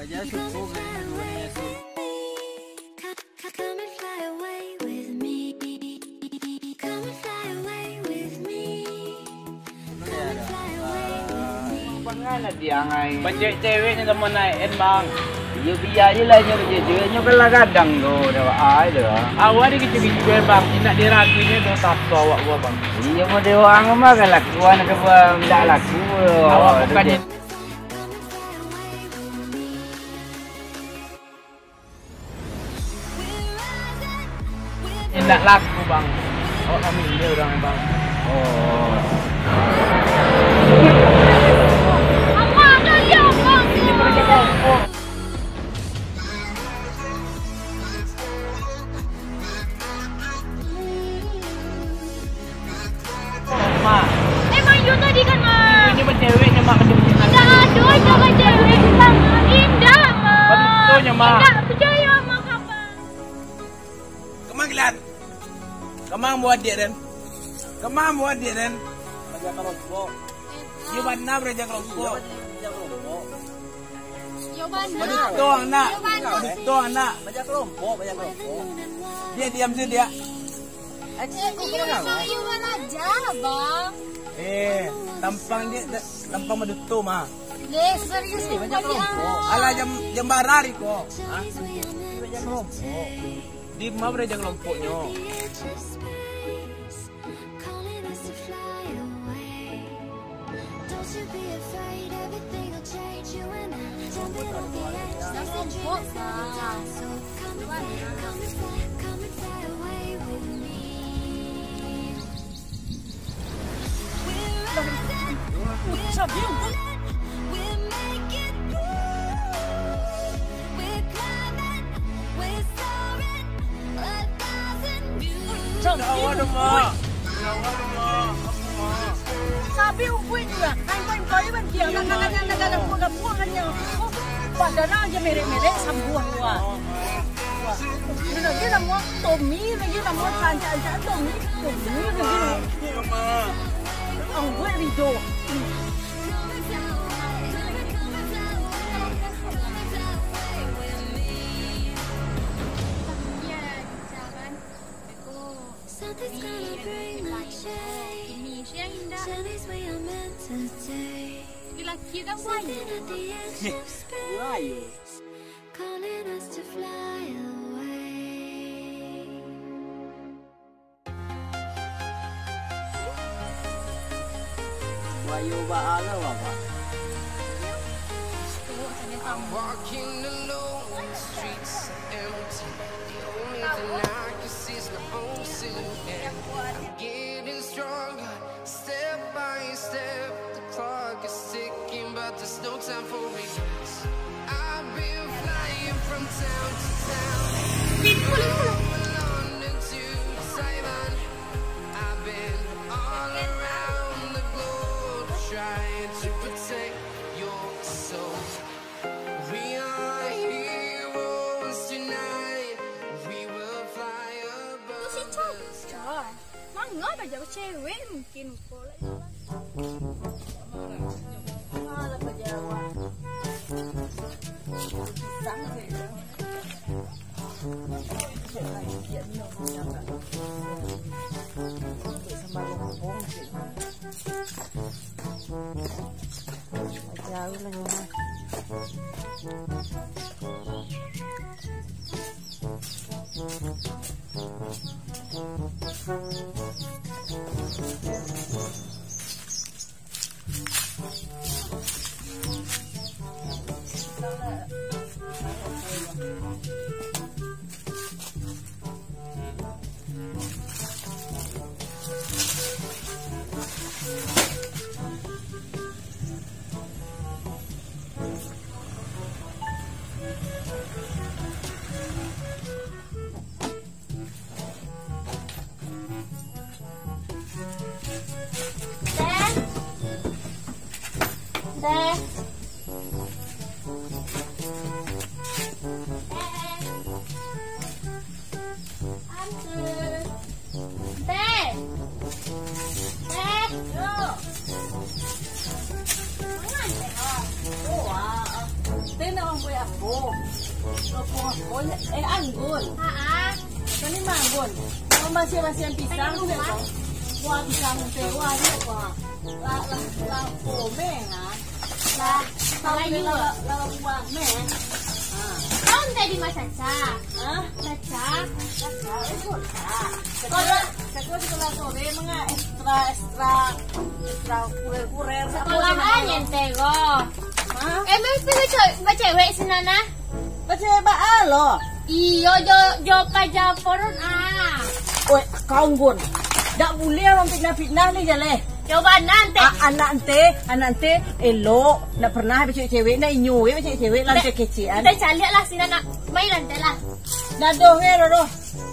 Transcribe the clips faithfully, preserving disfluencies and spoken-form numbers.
Ya, suku, ya, suku. Pancek ceweknyo samo naik en, Bang. Iyo, bialah nyo, ceweknyo kan lah gadang tu, dah ai tu. Awak ni kecil-kecil, Bang. Indak diraguinyo tu, tak awak gua, Bang. Iyo, model urang mah kan lakuan tu, Bang. Indak laku tu. Awak bukan Indak laku, Bang. Awak kami dia urang, Bang. Oh. Mak. Emang iyo tadi kan, Mak? Ini bercewek ni, Mak, macam-macam. Indak ado, indak bercewek, Mak. Indak, Mak. Betulnya, Mak. Indak, percaya, Mak, kapan? Kama Gilan? Kama buah diak den? Kama buah diak den? Raja Kelompok. Iyo bana raja kelompok. Iyo bana. Baduto anak. Iyo bana. Baduto anak. Raja Kelompok, raja kelompok. Diak diam sajo, diak. Eh, iyo, iyo, iyo, Bang. Eh, tampang diak, tampang baduto mah. Eh, serius, Bang. Alah, jam, jam bara ri ko. Hah? Raja Kelompok. Di ma raja kelompoknyo? Tapi ungkuik juga, kain-kain kayu kan dia, kadang-kadang buah-buahannya. Padahal aja merek-merek sambuah buah. Lagi nama Tommy, lagi nama rancak-rancak Tommy, Tommy lagi. Anggur Rido. Laki dah buayo. Buayo. Calling us to fly away. Wah, yo, baa lo, Bapak? I'm walking alone, the streets are empty. The only thing I can see is my own silhouette. I'm getting stronger. Step by step, the clock is ticking, but there's no time for regrets. I've been flying from town to town, from London to Taiwan. I've been all around the globe trying to protect your soul. We are heroes tonight. We will fly above the sky. Manga baja cewek mungkin uko lah. Malah baja awak. Pisang je. Sambal lompong je. Jauh lah nyo mah. Oh, lopong apo nyo? Eh, anggun. Ha-a. Kami manggun. Kau masih-masih pisang tu, rumah. Wah, pisang teh, wah, ni apa? La, la, la, pomeng, ah. Lah, kalau ini lah, lah, buah meh. Ha. Kau tadi mah caca. Ha? Caca. Caca, eh, kota. Kalau sekolah, sekolah sore mah ekstra, ekstra, ekstra kurer-kurer. Sekolah aja ente ko. Ha? Emang itu bace-, bacewek si Nana? Bacewek baa lo? Iyo, jo, jo paja porun, ah. Oi, kau, Gun. Dak buliah urang fitnah-fitnah ni, jaleh. Coba nanti. A-, anak ente, anak ente elok, ndak pernah bacewek-cewek, ndak inyo, eh, bacewek-cewek, lah. Ente, ente caliak lah, sini nak main nanti lah. Dah doh, eh, dah doh.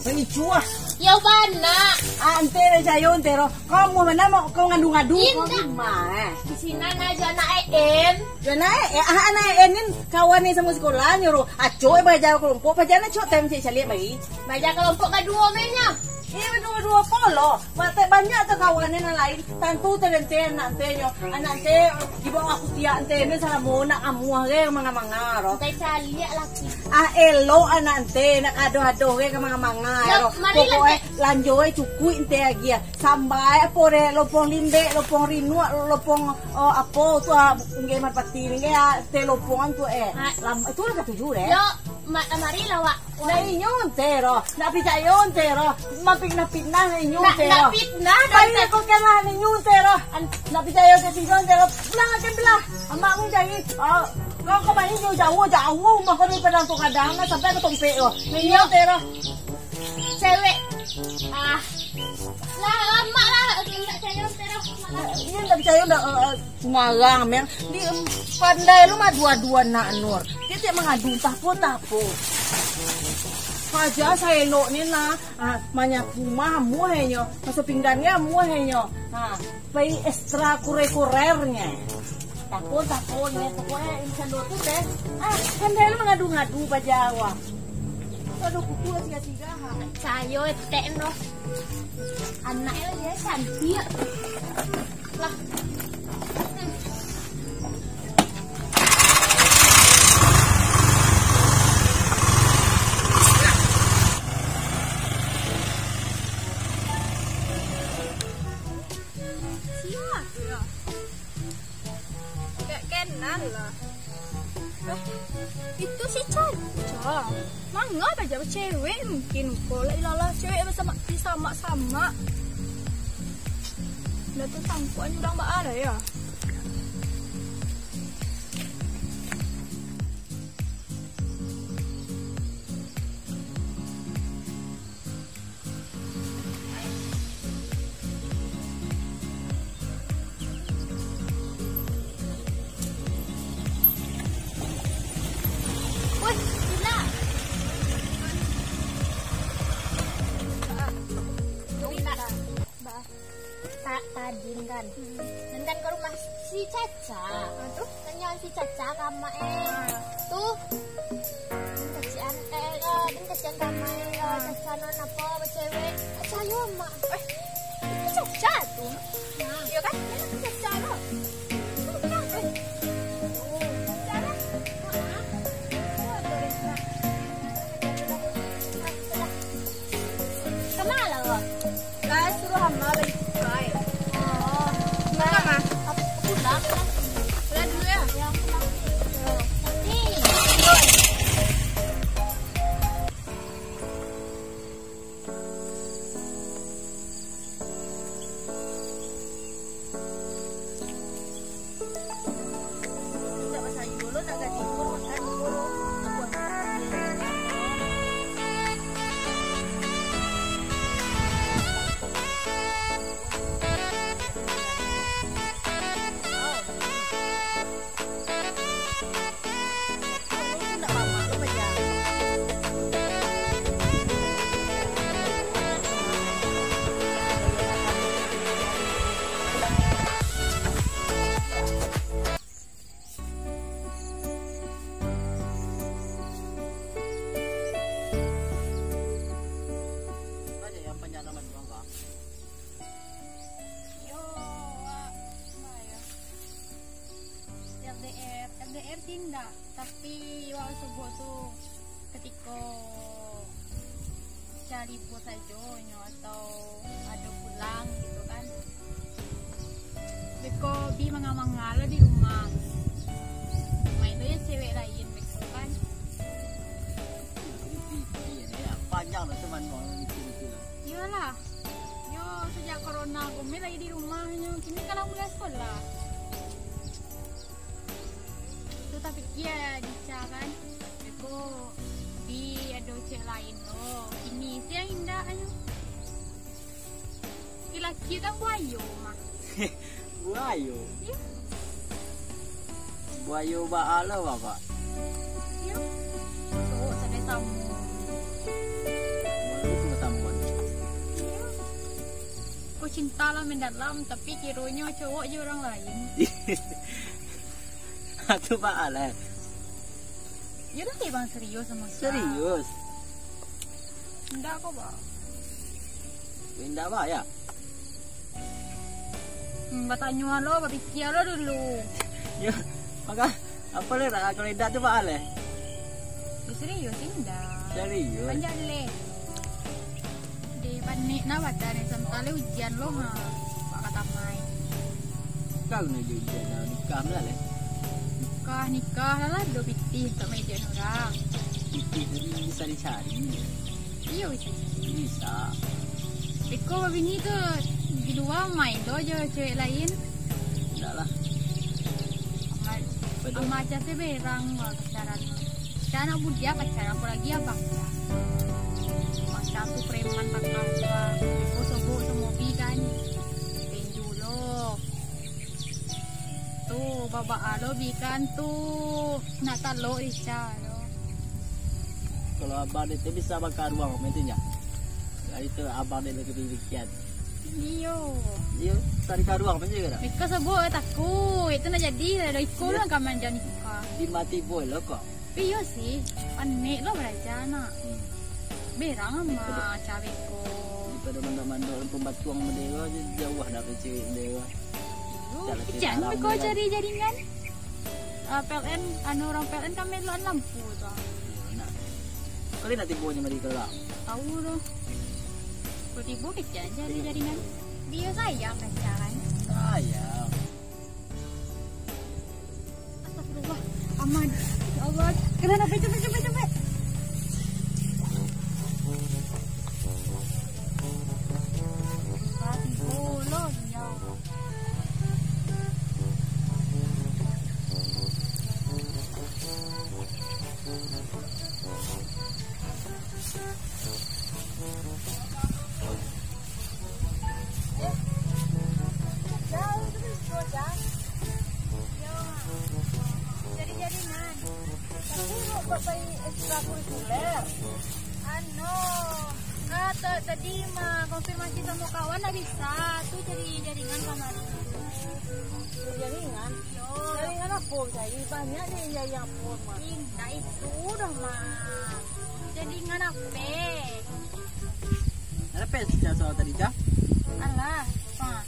Mangicuah. Yo bana. Ah, ente dah cayo, ente roh. Kau mau mana mau kau ngadu-ngadu? Indak. Kau di ma, eh? Di sini aja anak E N. Yo, anak E N, eh, ah, anak E N ni kawan ni samo sekolah nyo, roh. Acok, eh, belajar kelompok, paja nak cok time cek caliak bagi. Belajar kelompok baduo mainnya. Iya, baduo-duo polo. Matek banyak tu kawan ni nan lain. Tantu tu ente anak ente nyo. Anak ente di bawah kutiak ente ni salamo nak amuah ge manga-manga ro. Ente caliak laki. Ah, elok anak ente nak adoh-adoh ge manga-manga ro. Pokok e lanjo e cukuik ente agi ah. Sambai apo de, lopong limbek, lopong rinuak, lopong, oh, apo tu ah, nge marpati ni nge ah, ente lopongan tu eh. Lam, tu lah katuju de. Yo, ma-, marilah wak. Nah, inyo ente roh. Nak picayo ente roh. Mapitnah-pitnah inyo ente roh. Nak fitnah. Baik, kau kena inyo ente roh. Nak picayo ke inyo ente roh. Pulang akan belah. Amak pun cari. Ah, kau kemari jauh-jauh, jauh rumah kau dari Padang tu kadang, nak sampai ke Tompek roh. Inyo ente roh. Cewek. Ah. Lah, amak lah. Nak picayo ente roh. Inyo nak picayo nak, eh, eh, Sumarang, meh. Di, em, pandai lo madu-adu anak Nur. Dia tiap mangadu, entah apo, entah apo. Paja saelok ni nah, ah, manyapu mah amuah e nyo. Maso pinggan ni amuah e nyo. Ha, pai ekstra kurer-kurernyo. Entah apo, entah apo, ni pokoknyo insan do tu deh. Ah, pandai lo mangadu-ngadu paja wah. Aduh, kuku lah siga-siga, ha. Cayo etek no. Anak e lah dia cantik. Lah. Siapa ya? Gak kenal lah. Eh, itu si Caca. Manga paja bacewek mungkin ko. Lah ilalah, cewek basamak, disamak-samak. Dah tu sangkuan urang baara ya. Woi, gila. Gila. Bah. Ta-, tadin kan. Hmm. Nan kan ka rumah si Caca. Ah, tu? Tanyo si Caca ka amak e. Ah. Tu. Nan kacian, eh, eh, nan kacian ka amak e, eh, Caca nan apo, bacewek. Cayo, Mak. Eh, itu Caca tu. Nah. Iyo kan? Iyo kan Caca tu. Itu Caca. Oh, Caca lah. Ah. Itu tu, Mak. Kama lah, Mak? Lah, suruah ama bali kuka, eh. Oh. Nah, Ma. Aku pulang, lah. Pulang dulu, ya? Ya, pulang. Yo. Nanti. Yo, Wak. Nah, yo. L D R, L D R sih ndak, tapi Wak Sobok tu, katiko cari bos sajo nyo atau ado pulang gitu kan. Beko bi manga-manga lo di rumah. Main lo ya cewek lain beko kan. Panjang lah teman mau mikir itu lah. Iyolah. Yo, sejak corona kami lagi di rumah nyo. Kini kan lah mulai sekolah. Tu tapikia Dica kan. Beko bi ado cewek lain lo. Kini siang indak ayo. Laki kan buayo mah. Buayo. Iyo. Buayo baa lo, Bapak? Iyo. Oh, sampai samo. Buayo cuma tambun. Iyo. Kok cinta lah mendalam, tapi kironyo cowok je orang lain. Itu baa lah. Yo lah, bang, serius samo kita. Serius. Indak kok, bang. Indak baa ya? Hmm, batanyo lo, bapikia lo dulu. Ya, maka apa lah kalau indak tu baa lah? Yo, serius indak. Serius. Panjang leh. Di panik nah badan ni, sementara ujian lo ha. Pak kata mai. Kau nak jadi ujian dah nikah lah lah. Nikah, nikah lah lah, do pitih tak main orang. Itu tadi bisa dicari. Iyo, bisa. Bisa. Beko babini tu di luar main lo jo cewek lain. Indak lah. Amat. Betul. Amat aja sih berang pacaran. Saya anak muda pacaran, apalagi abang. Macam tu preman takah tu. Beko sobok samo bi kan. Penju lo. Tu, babak alo bi kan tu. Nak talok Ica lo. Kalau abang dia tu bisa bakaruang macam tu. Jadi tu abang dia lebih demikian. Iyo. Iyo, cari karuang macam tu dah. Beko sobok takuik. Itu nak jadi lah. Iko Iyo. Lah kaman jadi nikah. Di mati boy lo kok. Iyo sih. Panik lo baraja nak. Hmm. Berang mah cawek ko. Daripada mandok-mandok pembatuang bendera je jauh dah cewek bendera. Iyo. Jalan Jan pintar ko jalan. Cari jaringan. Ah, P L N, anu orang P L N kan meloan lampu tu. Nah. Kali nak tibo je mari kalau. Tahu tu. Kau tibo kecil aja ada jaringan. Dia sayang pacaran. Sayang. Astagfirullah. Aman. Ya Allah. Kena nak cepet, cepet, cepet. Tibo lo dia. Jadi-jadi nan. Tapi mau buat bayi ekstrakurikuler. Anu, ah, ta-, tadi mah konfirmasi samo kawan ndak bisa. Tu jadi jaringan kamari. Jaringan? Yo. Jaringan apo, Cai? Banyak deh yang, yang apo mah. Indak itu dah mah. Jaringan apo? Ada pen sejak soal tadi, Cah? Alah, mah.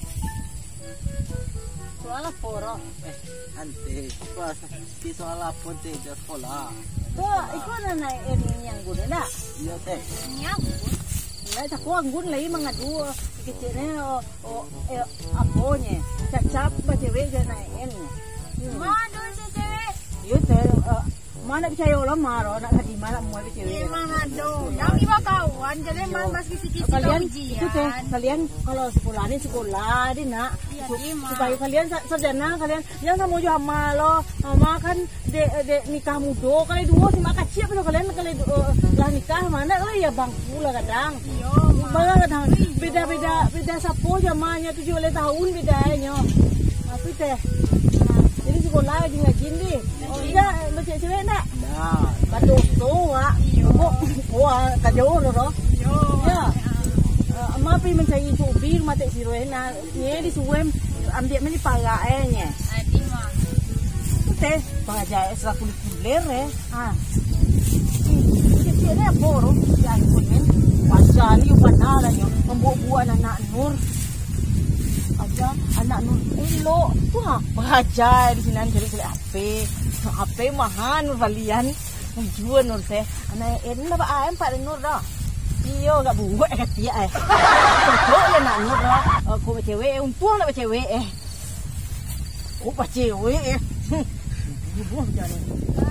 Soal apo, Ro? Eh, ante. Pas di soal apo, Cah, di sekolah? Ko, iko nan naik air ni anggun, ndak? Iyo, Teh. Ni anggun. Ndak, cako anggun lai mangadu. Kecil ni, oh, oh, eh, apo ni? Cacap bacewek je naik air ni. Hmm. Mano cewek? Iyo, Teh. Eh, Ma nak picayo lah, Ma, ro, nak tadi Ma nak muai picayo. Iyo, Ma, aduh. Yang iba kawan, jadi Ma masih kisi-kisi kalian, ujian. Itu teh, kalian kalau sekolah ni sekolah deh, nak. Iya, su-, iya, Ma. Supaya kalian sa-, sarjana, kalian jangan samo jo Ama lo. Ama kan dek, dek nikah mudo, kali duo si Mak kacik apa kalian, kali du-, eh, lah nikah, Ma, nak lah ya bangku lah kadang. Iyo, Ma. Malah kadang beda-beda, beda sapo jo Ama nyo, tujuah baleh tahun bedanyo. Tapi teh, nah, jadi sekolah rajin-rajin deh. Oh, indak, bacewek-cewek indak? Indak. Badoso, wak. Iyo. Kok, wah, kajauh lo, doh. Iyo. Ya. Eh, Ama pai mancari cubi rumah Tek Siro, eh, nah, ni disuruh ambiak mani parak, eh, nye. Adi, Ma. Teh, belajar ekstrakurikuler, eh. Ha. Kecil ni apo, doh? Ya, ampun, eh. Pasal ni, pandai lah, nyo. Mambuak-buak anak Nur. Aja, anak Nur elok. Tu, ha, belajar di sinan, cari-cari H P. H P maha Nur balian. Jua Nur se, anak en lah ba aem pak Nur dah. Iyo, agak buruak dah katiak eh. Betul lah nak Nur dah. Aku bacewek, eh, untung nak bacewek eh. Aku bacewek eh. Hmm. Buruak macam ni.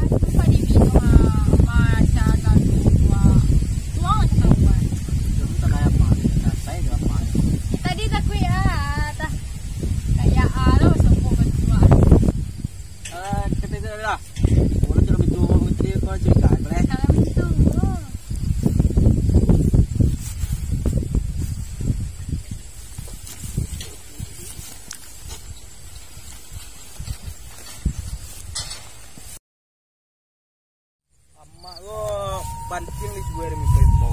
Itu pak Didi tu, ah, macam gaduh, ah. Tuang macam kawan. Itu tak kayak apa? Santai je apa? Tadi takut ah, tak kayak ah, lo sokok betul ah. Eh, kita tu lah. Orang tu lebih tua, orang kecil, kau cerita, boleh? Kalau begitu, oh. Amak ko bantiang di suai demi tempo.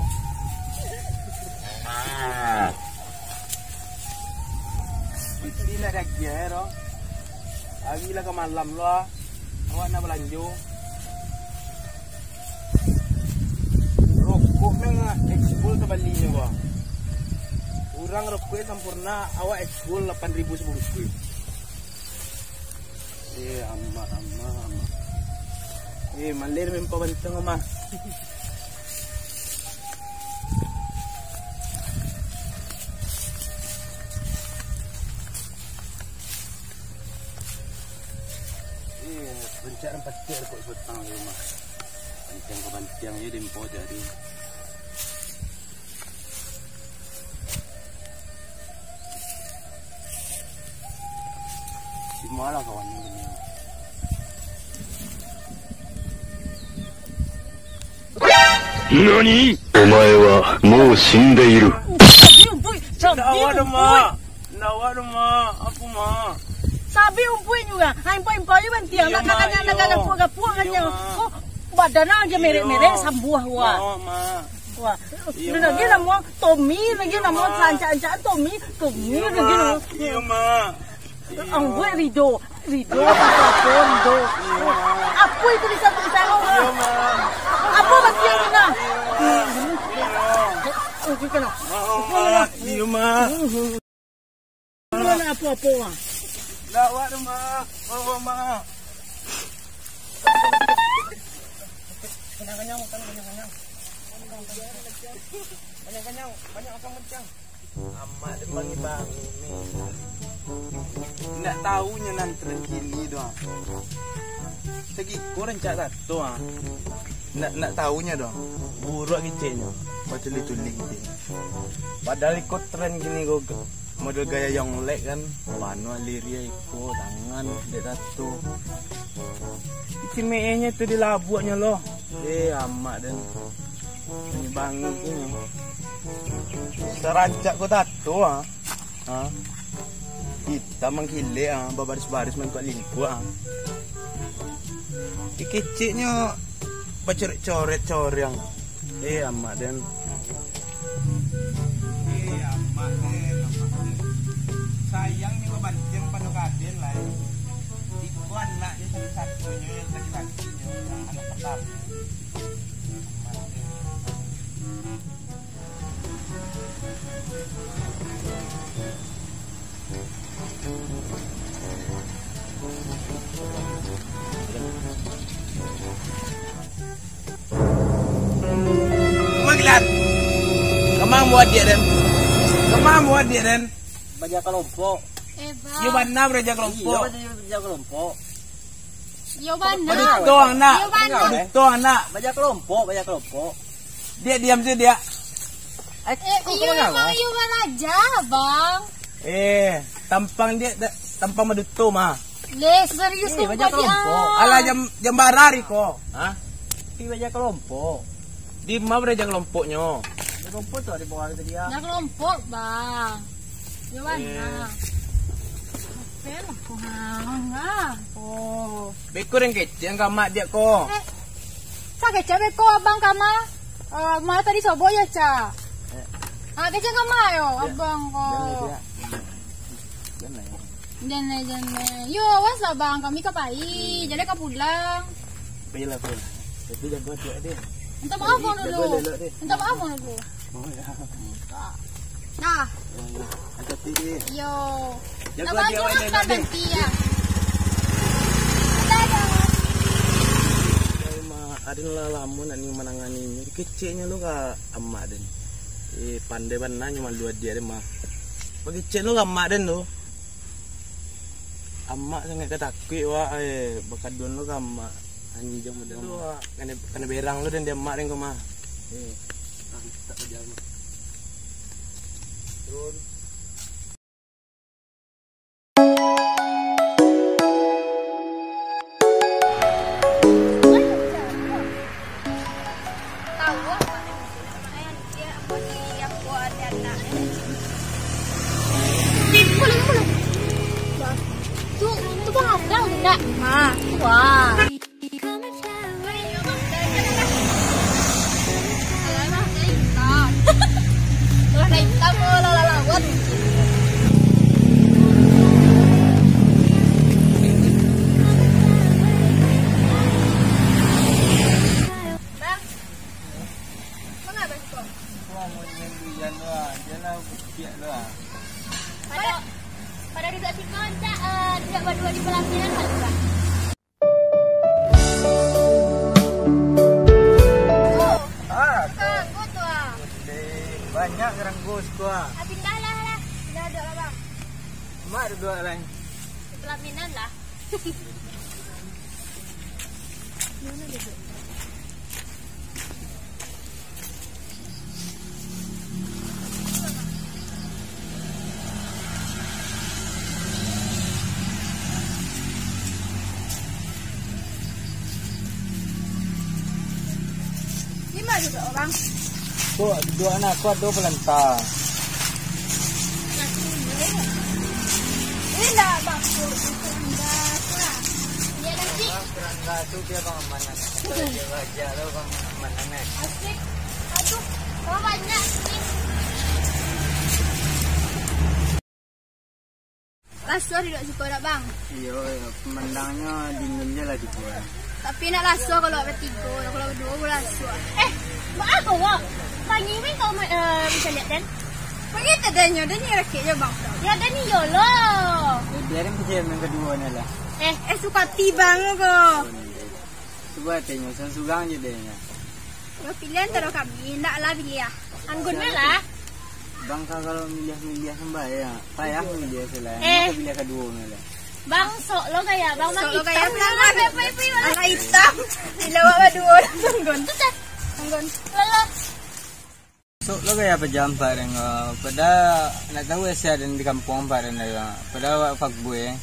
Piti nak dagiah, eh, ro. Hari lah ka malam lo, ah. Awak nak balanjo. Rokok nang ekspul tabalinyo, bah. Urang rokok Sampurna, awak ekspul lapan ribu sabungkuih. Eh, amak, amak, amak. Eh, maler mempa bantang, amak. Eh, rancak nan patik rokok sabatang tu, amak. Bantiang ka bantiang je dimpo jadi. Di ma lah kawan ni? Nani? Omae wa mou shindeiru. Sabi umpuik, sabi Ndak awak dah, umpuik. Mak. Ndak awak dah, Mak. Aku, Mak. Sabi umpuik juga. Hai, impau-impau je bantiang. Iyo, nak Mak. Kakaknya, nak Iyo. Gapuak-gapuak Iyo, aja. Mak. Oh, badan aja Iyo. Merek-merek sambuah, wah. Mak, Mak. Wah, Iyo, lagi Mak. Namo Tommy, lagi Iyo, namo Mak. Rancak-rancak Tommy, Tommy Iyo, lagi Mak. Namo. Iyo, Mak. Iyo. Ang buat Rido, Rido, apa Rido? Iyo, Mak. Apa itu di satu di sana, Iyo, Mak. Apa basiang ni, nah? Iyo, Mak. Iyo. Oh, kita nak. Mak, Mak. Iyo, Mak. Mana apo-apo, ah? Ndak awak tu, Mak. Bawa, Mak. Kanyang-kanyang makan, kanyang-kanyang. Kanyang-kanyang, banyak makan kencang. Amak dia bangi-bangi ni. Ndak tahu nyo nan tren kini doh. Sagiko rancak sato, ah. Ndak, ndak tahu nyo doh. Buruak keceknyo. Batulik-tulik keceknyo. Padahal iko tren kini ko. Model gaya Yonglek kan, panuah liria iko, tangan, dek tato. Isi meehnyo tu di labuaknyo lo. Eh, amak den. Ini bangi ini. Sarancak ko tato, ah. Ha? Hitam mangkilek, ah, babaris-baris mantuak lingkuak, ah. Keceknyo bacoret-coret coriang. Eh, amak den. Eh, amak den, amak den. Sayang nyo babanceng pado ka aden lai. Iko anaknyo satu-satunyo yang laki-lakinyo, yang anak pertamo. Amak den. Manggilan. Kama muat dia, Den? Kama muat dia, Den? Baja kalompok. Eh, Bang. Iyo bana baja kalompok. Iyo, baja, baja kalompok. Iyo bana. Baduto anak. Iyo bana. Baduto anak. Baja kalompok, baja kalompok. Diak diam sajo, Diak. Eh, eh, kok iyo, kau mangawak? Iyo baraja, Bang. Eh, tampang Diak da-, tampang baduto mah. Leh, serius. Eh, kau baja kalompok. Alah, jam, jam bara hari ko? Hah? Tapi baja kalompok. Di ma baja kalompoknyo? Baja kalompok tu di bawah tu dia. Baja kalompok, Bang. Iyo bana. Eh. Apo lah, Bang? Oh. Beko den kecek ka mak Diak ko. Eh, sa kecek beko abang ka ma? Eh, ma tadi sobok yo, Cak? Eh. Ah, kecek ka ma yo, eh, abang ko. Jan lai, Diak. Jan lai. Jan lai, jan lai. Yo, awas lah, Bang. Kami ka pai. Jan lai ka pulang. Pai lah, pai lah. Tapi jago hati dek. Minta maaf, Bang, dulu. Jago elok-elok dek. Minta maaf, Bang, dulu. Oh, yo. Nah. Yo, yo. Hati-hati dek. Yo. Jago hati awak elok-elok dek. Nanti, yo. Dadah. Alamak. Aden lah lamo nak ni manangani inyo. Dikeceknyo lo ka amak den. Eh, pandai bana nyo malu adiak den mah. Bakecek lo ka amak den tu. Amak sangaik ka takuik wak, eh, bakaduan lo ka amak. Anjing model tu, wak. Kanai, kanai berang lo den di amak den ko mah. Eh, ah, tak kerja mah. Turun. Tu, tu Bang Abdal tu, Kak? Ha, tu, wah. Warna hitam, oh, lah, lah, lawan. Bang, manga Bang siko? Wah, mau nyen bujan tu ah. Dia lah, biak tu ah. Pada, pada duduk siko, Cak, eh, duduk badua di pelaminan, Bang. Ah, tu. Anggo tu, ah. Banyak ngaranggo siko, ah. Ah, pindah lah, lah. Pindah duduk lah, Bang. Mak duduk lah. Pelaminan lah. Di ma duduak urang? Tu, duduak anak aku ado palanta. Indak, Bang, tu, itu indak, lah. Dia lagi. Serangga tu dia Bang aman. Raja-raja tu Bang aman, aman. Asik. Aduh, kau banyak sih. Raso duduak siko dak, Bang? Iyo, iyo. Pemandangnyo dingin je lah siko, eh. Tapi nak raso kalau batigo, kalau baduo raso. Eh, baa kau, Wak? Pangi weh kau, eh, bisa lihat, Den? Pangi tu, Den, yo, Den, yo, rakik je, Bang. Ya, Den, iyo lo. Eh, biarin kerja yang kedua ni lah. Eh, eh, suka hati Bang ko. Cubo tanyo surang-surang je deh nyo. Kalau pilihan antaro kami, ndak lah piliah. Anggun lah. Bang, kalau miliah-miliah sambayang, payah miliah selain. Eh. Mako piliah kaduo ni lah. Bang, sok lo gaya, Bang, Bang. Sok lo gaya, hitam. Anak hitam. Bila awak baduo, Anggun. Anggun. Lalu. Sok lo gaya paja ampek den ko. Pada ndak tahu sia den di kampuang ampek den ko. Pada awak fuckboy, eh.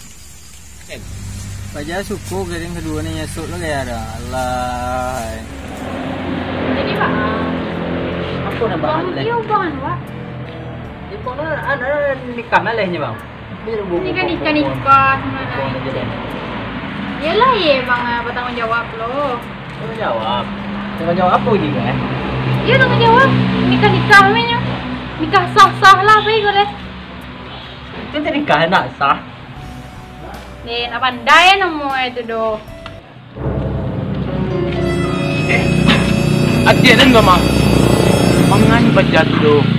Paja suko ka den kaduo ni, sok lo gaya dah. Alah. Jadi, Pak, ah, apo nan Bang, Bang, iyo, Bang, Pak. Di pona anu nikah maleh nyo, Bang? Nikah, nikah, nikah, sebenarnya. Iyolah, ye, Bang, ah, bertanggung jawab lo. Tanggung jawab? Tanggung jawab apo ini, eh? Iyo, tanggung jawab. Nikah, nikah, namanya. Nikah sah-sah lah, apa itu, leh? Itu nikah nak sah? Deh, nak pandai namo itu, doh. Eh, adiak den ko mah. Mangan bajatuah.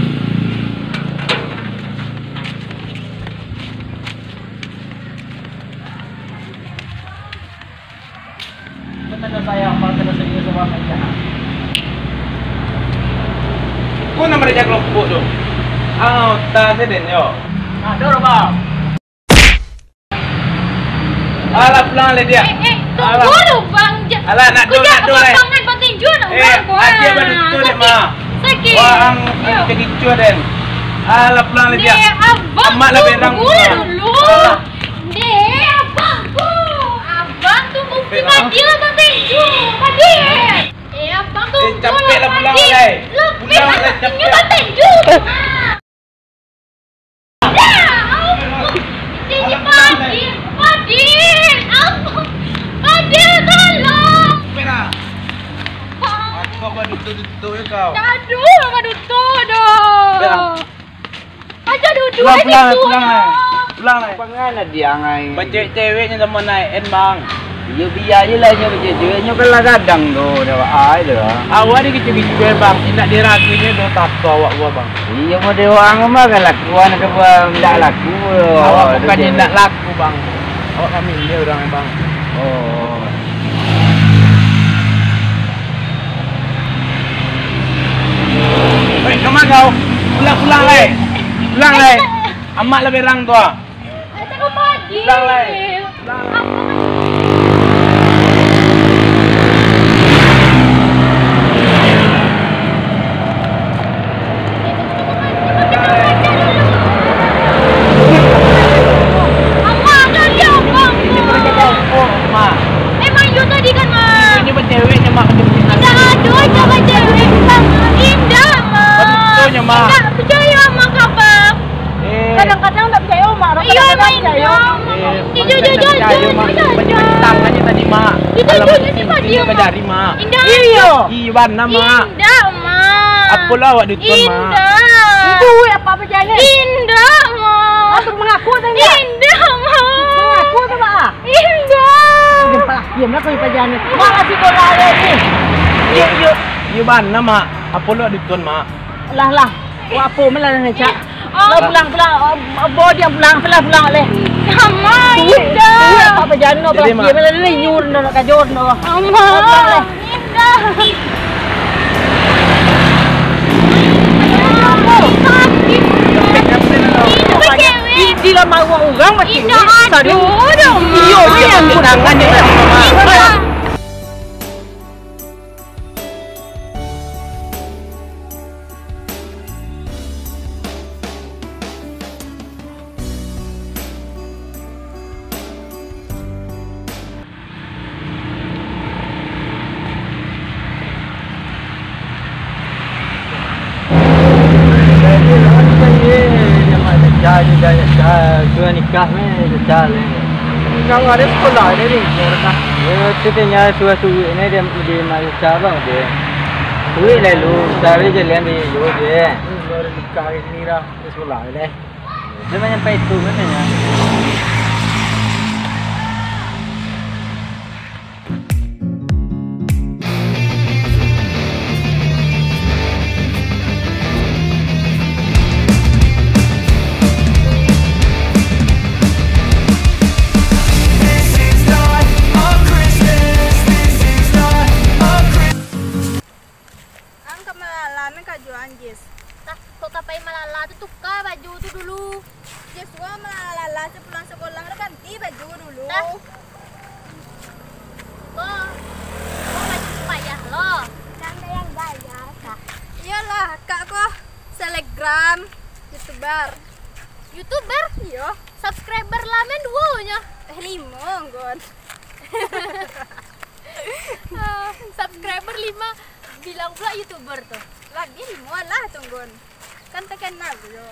Ko nan maraja kelompok tu. Ah, tas den yo. Nah, doro, Bang. Alah, pulang lah dia. Eh, eh, tunggu dulu, Bang. Ja-, alah, nak do, nak do, eh. Tangan Bang Tinju, nak. Eh, urang, wah. Aja baduto dek, sakit. Mah. Sakit. Wah, ang, yo, ang kegicu den. Alah, pulang lah dia. Dek, Abang, amat lah berang. Tunggu dulu. Alah. Dek, Abang tu. Abang tu bukti berang. Hadir lah Bang Tinju. Hadir. Eh, Abang tu. Eh, capek lah, pulang lah, eh. Pulang lah, capek. Bang Tinju. Tinggi Fadil, Fadil, ampun. Fadil, tolong. Bang. Kau baduto-duto ya kau. Aduh, baduto doh. Aja duduk. Pulang, pulang, pulang, eh. Pulang, eh. Pangan lah dia, ngai. Pancet ceweknya sama naik, en, Bang. Iyo, biajelah inyo kecek-kecek, inyo kan lah gadang tu, dah, ai tu lah. Awak ni kecek-kecek, Bang, indak diraguinyo doh tato awak buah, Bang. Iyo, model urang mah kan lakuan ke, Bang, indak laku. Awak bukan indak laku, Bang. Awak kami indak urang, Bang. Oh. Ulang lai. Ulang lai. Amak lah berang tu ah. Ulang lai. Ulang. Emang iyo tadi kan, Mak? Indak ado, indak bacewek. Indak, Mak. Batua nyo, Mak. Indak, picayo, Mak, ka, Bang. Eh. Kadang-kadang ndak picayo, Mak. Iyo, Mak, indak, Mak. Eh, Mak, indak picayo, Mak. Macam-macam aja tadi, Mak. Alah, macam-macam aja, Mak. Mak. Indak. Iyo. Iyo, bana, Mak. Indak, Mak. Apolah awak duton, Mak. Indak. Duit apa-apa jaleh. Indak, Mak. Aku mangaku tadi. Indak, Mak. Mangaku tu, Mak. Indak. Diam lah, diam lah kau, Ipah Jan. Mak masih bola ni. Iyo, iyo. Iyo bana, Mak. Apolah duton, Mak. Lah, lah. Wah, apo malah ni, Cak? Lah, pulang, pulang. Oh, oh, dia pulang, pulang, pulang leh. Sama, duit, indak. Duit apa-apa jano, jadi, Mak. Dia malah ni nyur, nak kajor, nak. Sama, pulang leh. Indak. Sakit. Indak, cewek. Indak lah, mau urang macam ni. Indak, aduh, dong. Iyo, iyo, tangannya tadi, Mak. Indak. Sudah nikah, meh, nikah, leh. Kau ada sekolah, ada ni, ya, Raka? Ya, tu tanya suruh-suruh ni, dia di Malaysia, bang, dia. Suruh lalu, cari jalan di Indo, dia. Hmm, baru nikah hari ni dah, ada sekolah, leh. Dia main sampai itu, katanya. Ang ka malala, ang ka jualan, Jis. Tah, kok ka pai malala tu, tuka baju tu dulu. Jis, wah malala, sapulang sakolah tu ganti baju dulu. Tah. Ko, ko baju tu payah lo. Kan yang bayar, Kak. Iyolah, Kak ko selebgram, YouTuber. YouTuber? Iyo. Subscriber lah men duo nyo. Eh, limo, Nggon. Ah, subscriber limo, bilang pula YouTuber tu. Lagi limo lah tu, Nggon. Kan terkenal tu yo.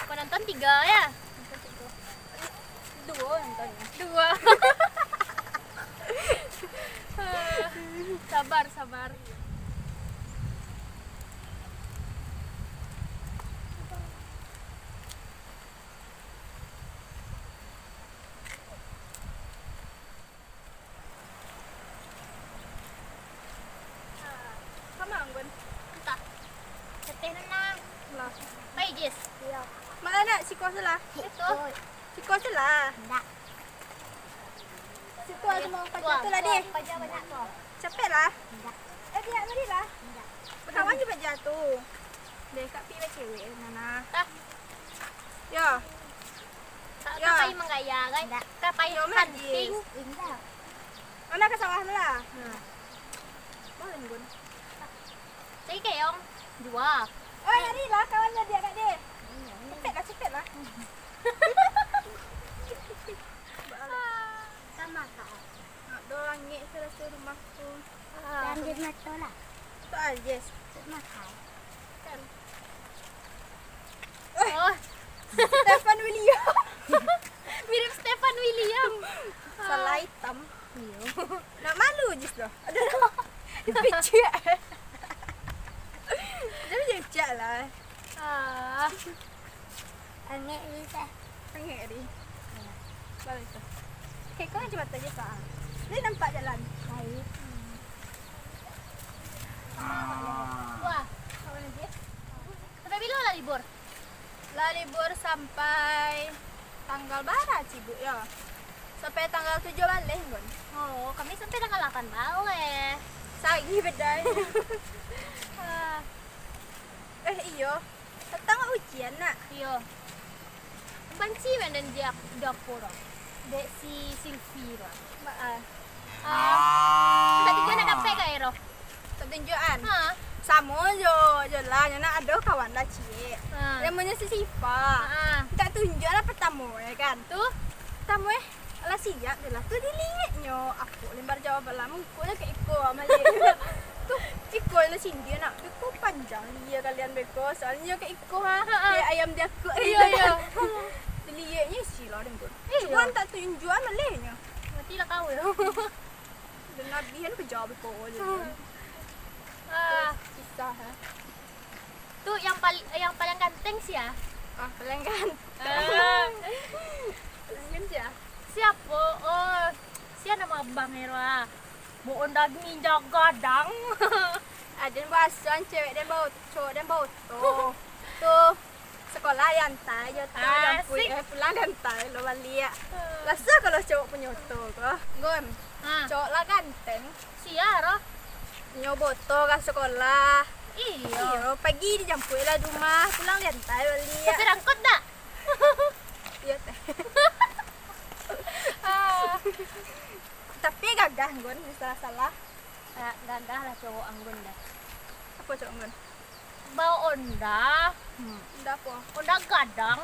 Penonton tigo yo? Duo nonton. Duo. Sabar, sabar. Kama, Nggon? Antah. Teteh Nenang. Lah. Pai, Jis. Iyo. Malah nak siko selah. Siko. Siko selah. Indak. Situ aja mau paja tu lah, deh. Paja banyak tu. Capek lah. Indak. Eh, biar tadi lah. Indak. Bakawan di paja tu. Deh, Kak Pi bacewek, Nana. Tah. Yo. Ka-, yo. Ka pai manggaya, kan? Indak. Ka pai hunting. Indak. Mana ka sawah tu lah? Hmm. Bang Gun. Cari keong. Dua. Oh, jadi lah kawan jadi agak deh. Cepet lah, cepet lah. Sama, Kak. Nak doang ngek serasa rumah tu. Ah, dan di motor lah. Tu aja. Makan. Kan. Oh. Stefan William. Mirip Stefan William. Salah hitam. Iyo. Nak malu je tu. Aduh. Picik. Jadi picik lah. Ah. Angek ni teh. Angek ni. Bagus tu. Okey, kau macam mata je, Pak. Dia nampak jalan. Baik. Wah. Sampai bila lah libur? Lah libur sampai tanggal bara, Cibuk, yo? Sampai tanggal tujuh baleh, Gun. Oh, kami sampai tanggal lapan baleh. Sagi bedai. Ah. Eh, iyo. Patang awak ujian, nak? Iyo. Banci mah den di, di apo tu? Dek si Silvi tu. Baa? Ah, tak tunjuak nak dapek ka ero? Tak tunjuakan? Ha. Samo jo, jo lah, nyo nak ado kawan lah ciek. Ha. Namonyo si Sifa. Ha. Tak tunjuak lah patamo, yo kan? Tu? Patamo, eh. Alah siap tu lah. Tu dilieknyo. Apo lembar jawab lah. Mukonyo kayak iko, maliek. Tu, iko lah sindia nak. Iko panjang lia kalian beko. Soalnyo kayak iko, ha. Ha, ha. Kayak ayam diakuk. Iyo, iyo. Dilieknyo isi lah, dengkun. Iyo. Cuman tak tunjuak malieknyo. Matilah kau yo. Dan labihan kejauh beko je. Ah. Kisah, ha. Tu yang pal-, yang paling ganteng sia? Ah, paling ganteng. Ah. Paling ganteng sia? Siapo? Oh, sia namo abang ero ah. Baok Honda ninja gadang. Aden bahasoan cewek den baok, cowok den baok oto. Tu sekolah diantai jo tu, jampuik, eh, pulang diantai lo baliak. Raso kalau cowok punyo oto ko. Gon, ha. Cowok lah ganteng. Sia ro. Nyo baok oto ka sekolah. Iyo. Iyo, pagi dijampuik lah di rumah, pulang diantai baliak. Supir angkot dak? Iyo teh. Ah. Tapi gagah Anggun, salah-salah. Ah, gagah lah cowok Anggun dah. Apo cowok Anggun? Baok Honda. Hmm. Honda apo? Honda gadang.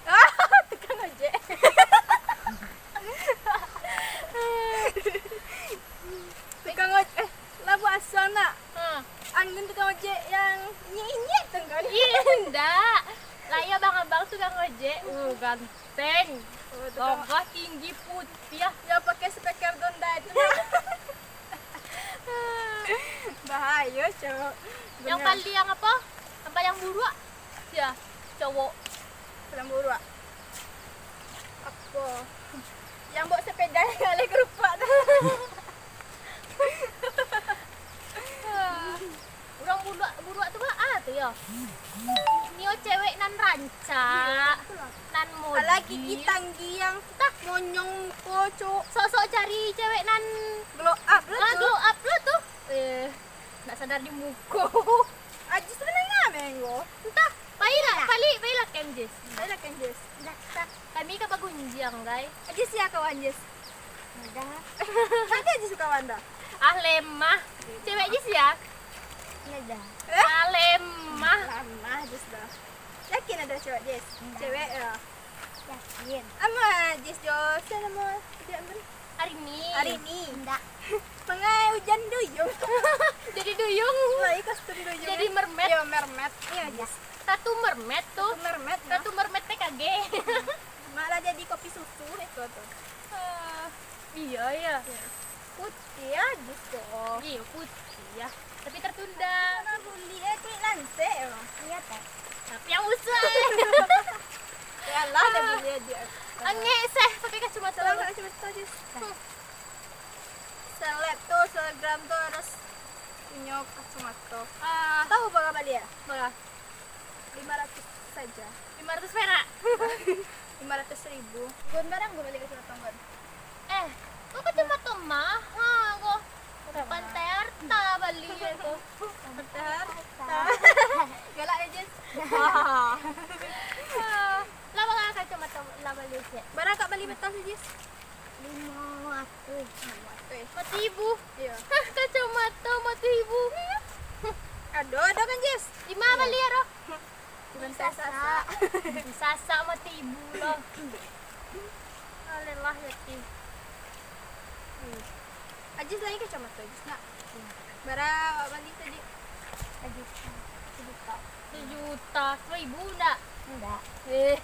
Ah, tukang ojek. Tukang ojek, eh, lah bahaso nak. Hmm. Anggun tukang ojek yang inyek-inyek tu kan? Ih, ndak. Lah, iyo, abang-abang tukang ojek. Uh, ganteng. Oh, tukang gagah, tinggi, putiah. Yang pakai speaker Honda tu. Bahayo, cowok. Yang bener. Paling apo? Yang paling buruak? Sia, cowok. Paling buruak. Apo? Yang baok sepeda yang alih kerupak tu. Urang buruak, buruak tu baa tu yo? Nio cewek nan rancak, nan modis. Alah gigi tanggi yang monyong muko, cuk. Sok-sok cari cewek nan glow up lah tu. Ah, glow up lah tu. Eh, nak sadar di muko. Ajis tu menengah menggo. Entah. Pailah, palik, pailah kem Jis. Pailah kem Jis. Dah, dah. Kami ka bagunjiang, guys. Ajis ya kawan Jis. Dah. Ada Ajis kawan dah. Ah, lemah. Cewek Jis ya? Dah. Ah, lemah. Lemah Jis dah. Yakin ada cewek Jis? Dah. Cewek ya? Yakin. Ama Jis jo, sia namo? Dia Amin. Hari ni. Hari ni. Ndak. Mangai hujan duyung. Jadi duyung. Lai kostum duyung. Jadi mermaid. Iyo, mermaid. Iyo, Jis. Ratu mermaid tu. Ratu mermaid, nah. Ratu mermaid T K G. Malah jadi kopi susu itu tu. Ah, iyo, iyo. Iyo. Putiah Jis tu. Iyo, putiah. Tapi tertunda. Mana buli, eh, kulit lansek, emang. Iyo, teh. Tapi yang usah, eh. Yalah, dah buli dia. Angek seh, pakai kacamata. Salah, pakai kacamata, Jis. Hmm. Seleb tu, selebgram tu harus punyo kacamata. Ah. Tahu bara bali, ya? Bara? Lima ratus saja. Lima ratus perak? Lima ratus ribu. Gon, barang gue bali kacamata, Gon. Eh, kok kacamata maha, kok? Pantai Arta bali, ya, kok. Pantai Arta. Galak, ya, Jis? Ah. Lah, bara kacamata lah bali, Jis? Bara kak bali betah, Jis? Lima ratus. Lima ratus. Mati ibu. Iya. Hah, kacamata mati ibu. Ado, ado kan, Jis? Lima bali, ado? Di Sasak. Di Sasak mati ibu lah. Alelah, ya, Ti. Hmm. Ajis lai kacamata, Ajis, nak? Bara awak bali tadi? Sajuta. Sajuta. Sajuta. Sapuluah ribu ndak? Ndak. Eh.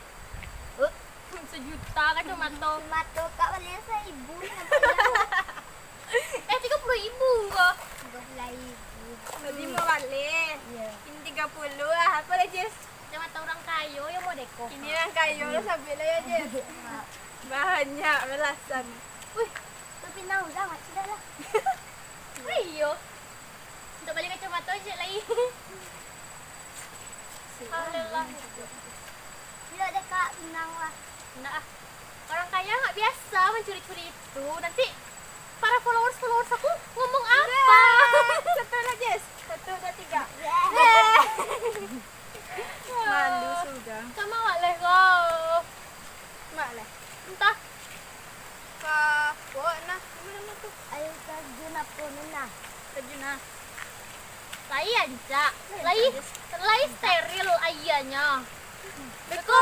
Eh. Sajuta kacamata. Kacamata kak bali saribu, nampak jauh. Eh, tiga puluh ribu ko. Tiga puluh ribu. Tadi mau bali. Iya. Ini tiga puluh lah. Apa lah, Jis? Kacamata urang kayo, yo, modeko. Ini urang kayo lah, sabik lah, ya, Jis. Banyak balasan. Wih, bapinang urang, sudah lah. Iyo. Untuk bali kacamata cek lai. Alhamdulillah. Bila dek kak pinang lah. Ndak ah. Orang kaya nggak biasa mencuri-curi itu. Nanti para followers-followers aku ngomong apa? Satu lah, Jis. Satu, dua, tiga. Kajuna. Lai rancak, lai, lai steril aianyo. Beko,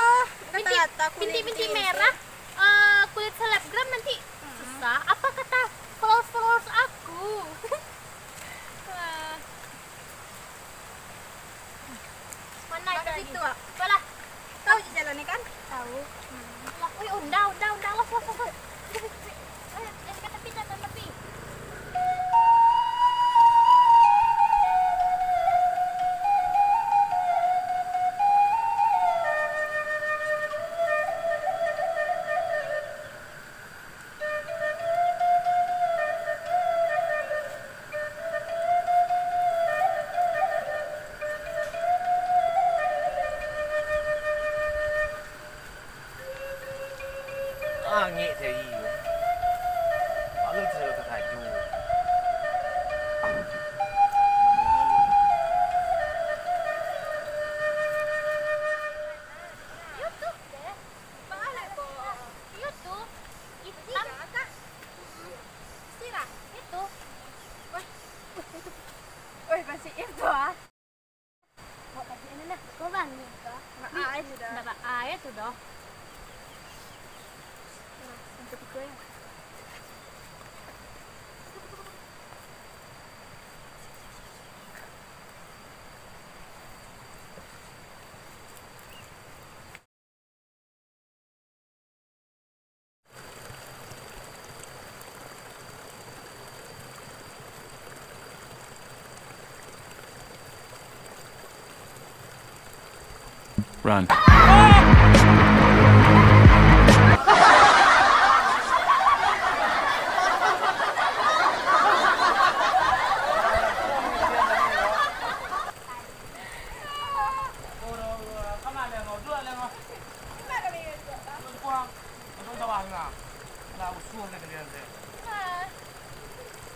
beko bintik-bintik merah, eh, kulit selebgram nanti susah. Apa kata followers-followers aku? Wah. Mana itu lagi? Situ, Wak. Apalah? Tahu je jalan ni, kan? Tahu. Hmm. Wih, unda, unda, unda, awas, awas, awas. Ayo, ayo, ke tepi, ke tepi. Angek tadi tu. Malu tu kalau terkaju. Iyo tu, deh. Baalek, Bo. Iyo tu. Itam. Istirahat, Kak. Istirahat. Itu. Wah. Wah, masih itu, ah. Awak tadi ni nah. Kau bangih kah? Nak air sudah. Nak air sudah. Nah, yang ketiga ya. Run.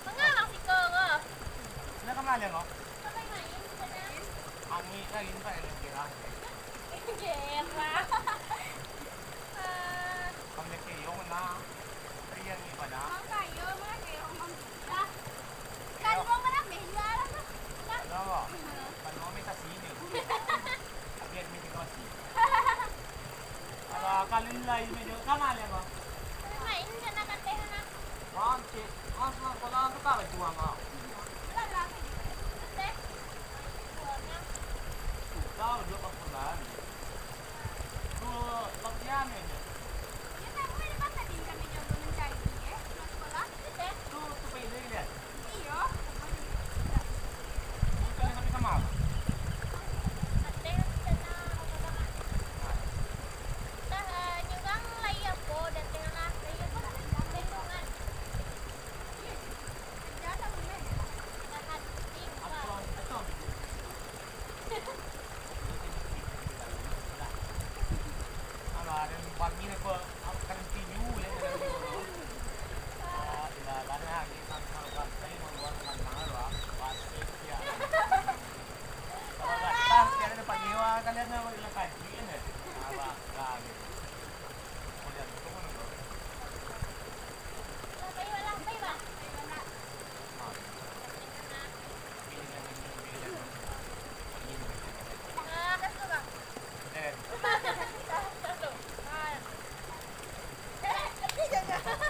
Manga urang siko ko? Angin lah, angin tak enak gerah. Gerah. Kamu nak keyong nak? Riang ni pada. Makayo, makayo, makayo. Kan gua mana meh jual apa? Ada apa? Kan gua minta sini. Tapi ada minta kasih. Kalau kalian lain meja, sama ada apa? Main kena kateh nak. Bangkit, mas, mas, kalau aku tak jual, Mak. Lah, lah, aku juga. Kateh. Main jualnya. Susah, dia tak pernah. Tu, latihan aja. Ya, tak boleh dapat tadi kami jam belum mencari, eh. Nak sekolah, kateh. Tu, tu, pergi dulu, lihat. Iyo.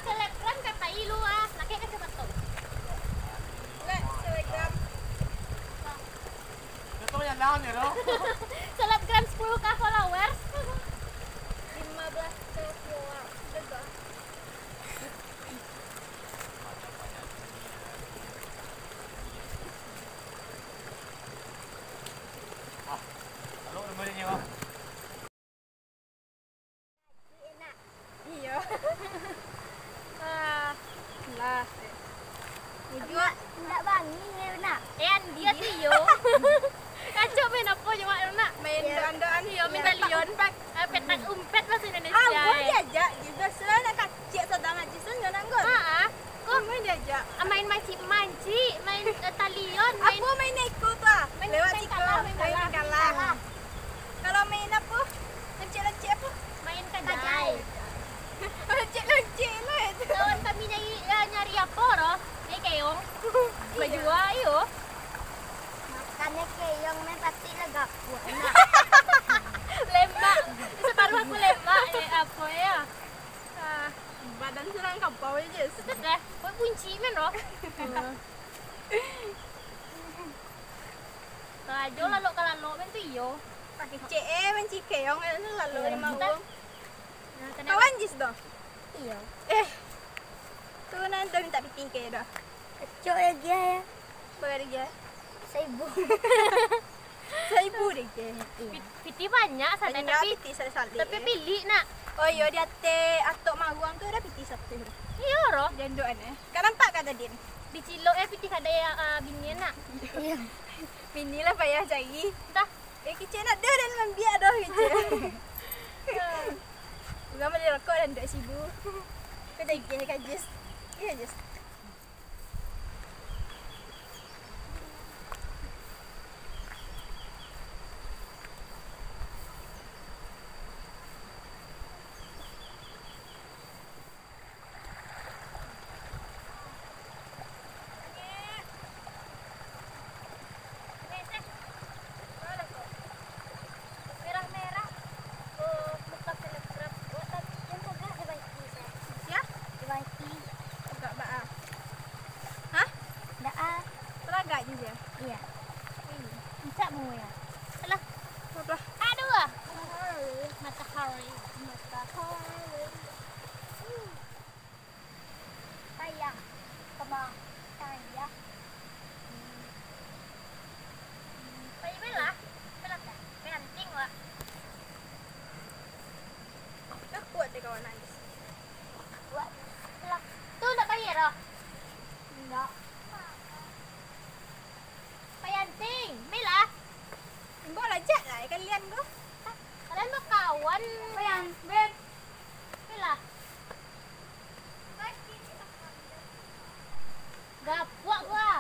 Selebgram katai lu, ah, pakai kacamata. Selebgram. Selebgram sepuluh K followers. Lima belas K follower. Udah, Kak. Iyo. Ah, lah. Indak, indak bangih, yo, nak. Eh, Andi, iyo. Kacau main apo je, Mak, nak? Main doan-doan. Iyo, main talion. Petak umpet. Ah, petak umpet bahasa Indonesia. Ah, gua diajak juga. Sudah nak kacik sadang aja, sudah nak, Gun. Ah, ah. Kok main diajak? Ah, main mancik-mancik, main, eh, talion, main. Apo main iko tu, ah? Lewat siko, main kalah. Kalau main apo? Loncek-loncek apo? Main kadai. Loncek-loncek lah itu. Kawan kami nyari, ya, nyari apo, doh? Nyari keong. Bajua, iyo. Makannyo keong main patik lah gapuak, nak. Lemak. Saparuah aku lemak, eh, apo yo? Ah, badan surang kapau aja. Sudah dah. Kau kunci main, loh. Karajo lalok ka lalok main tu, iyo. Kecek, eh, mancik keong, eh, lalok. Iyo. Lima uang. Nah, kenapa? Kawan jis doh? Iyo. Eh. Tu nan dah minta pitih kayak dah. Kecok ya, Gia, ya. Berapa dia, Gia? Seribu. Seribu deh, Gia. Iya. Pi-, pitih banyak sana, tapi pitih salik, tapi ya. Pilih, nak. Oh, iyo, di ateh atok maruang tu ada pitih satu. Iyo, roh. Janduk, aneh. Kau nampak kan tadi? Di cilok, eh, pitih kada ya, ah, bini, nak. Iya. Bini lah payah cari. Entah. Eh, kicik nak dah dan mambiak dah, kicik. Urang bali rokok dan duit sibu. Kau dah igih ka jus. Iya, jus. Merah-merah, eh, muka selebgram. Wah, tapi yang pegah di Baiti, saya. Sia? Di Baiti. Pegah ba a? Hah? Ndak a. Pelagak je dia? Iya. Ini. Encak bungo ya? Alah. Aduh, ah. Matahari. Matahari. Matahari. Sayang, kemah, sayang. Pai bela, bela kan? Pai anting, Wak. Dah kuat deh kawan nangis. Kuat. Bela. Tu ndak bayar, ah? Ndak. Pai anting, bela. Imbau lajak lah, kalian ko. Kalian bakawan. Pai an-, beb. Bela. Gapuak gua.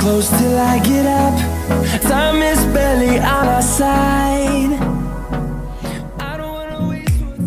Close till I get up. Time is barely on our side. I don't wanna waste what's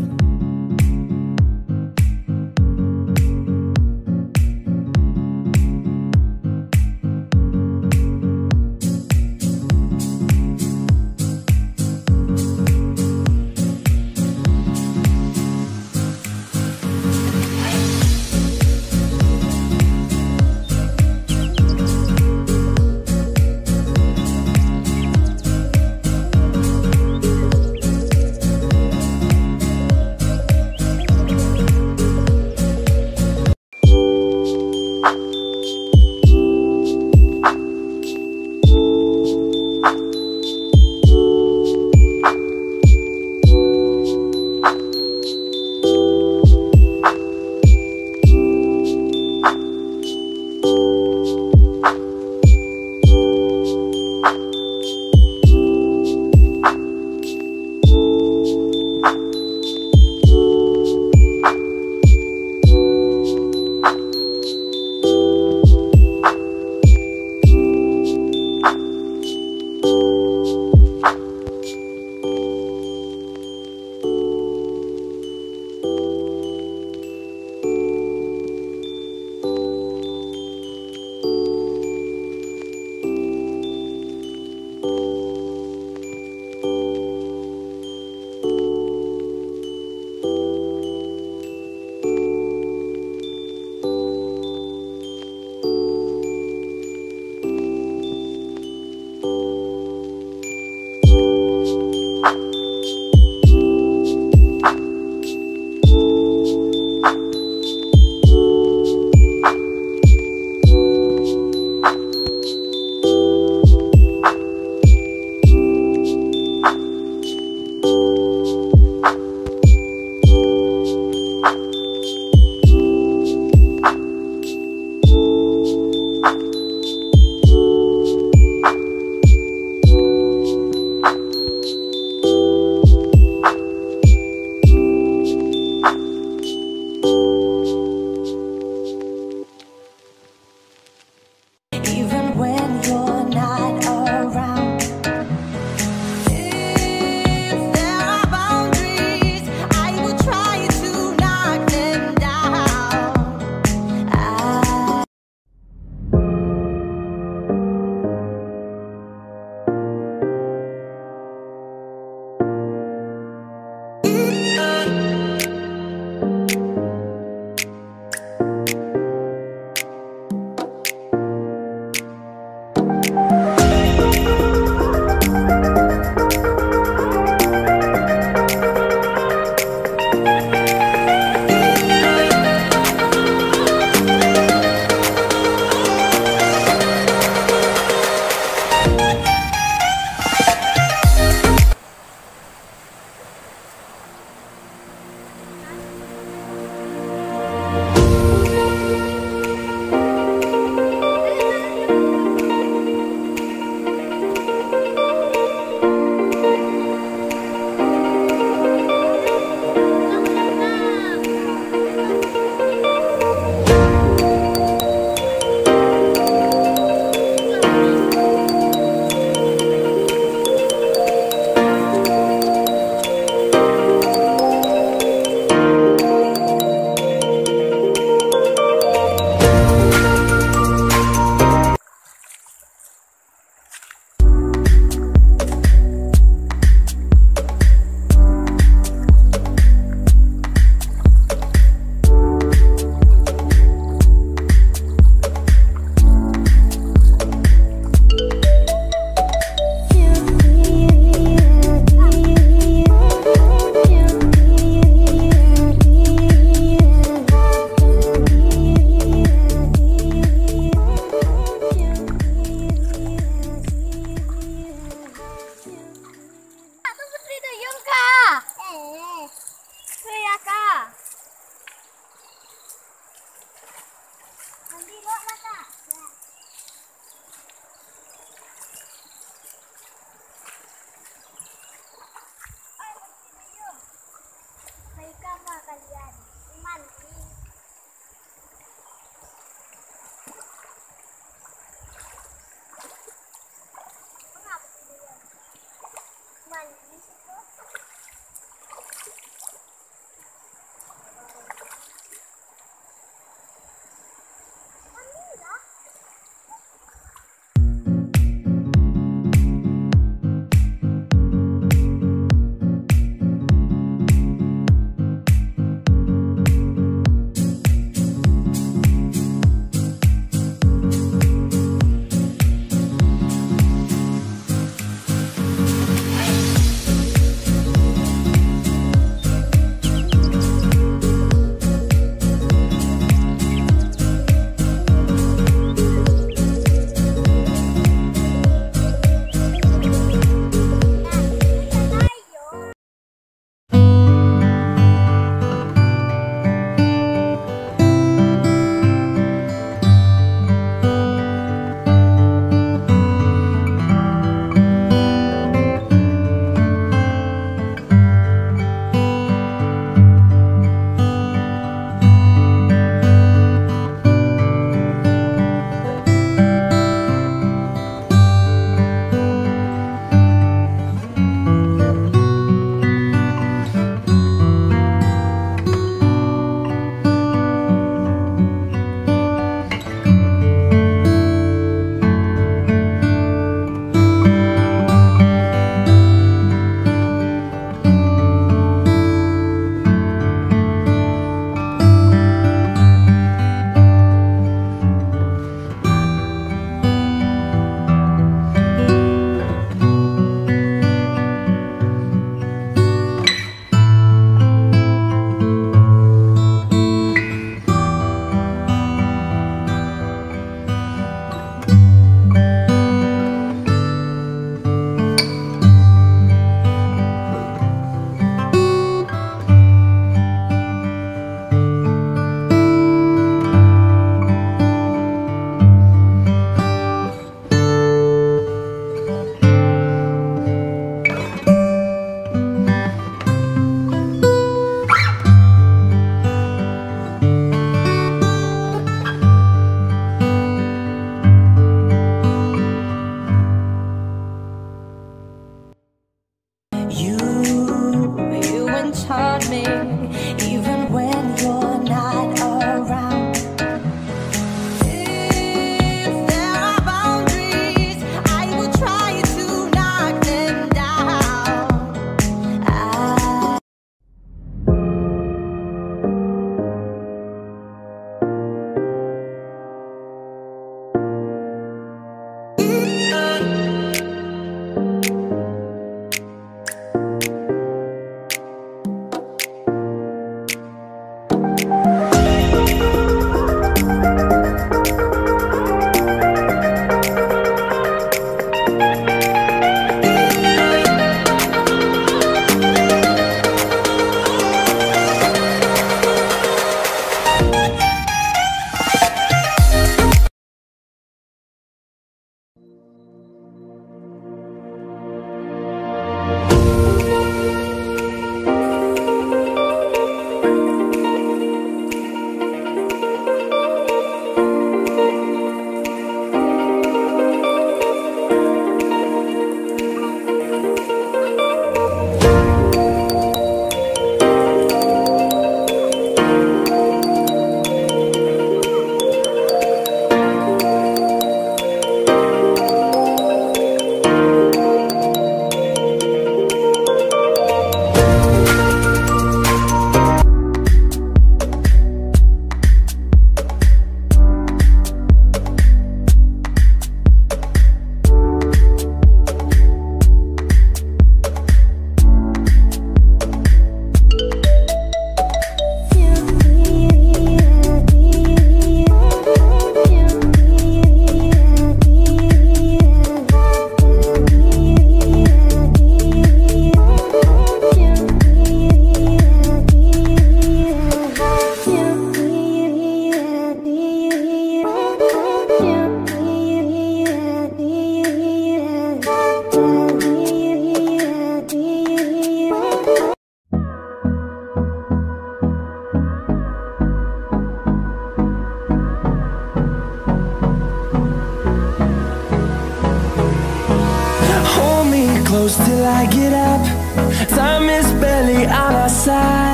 Sa-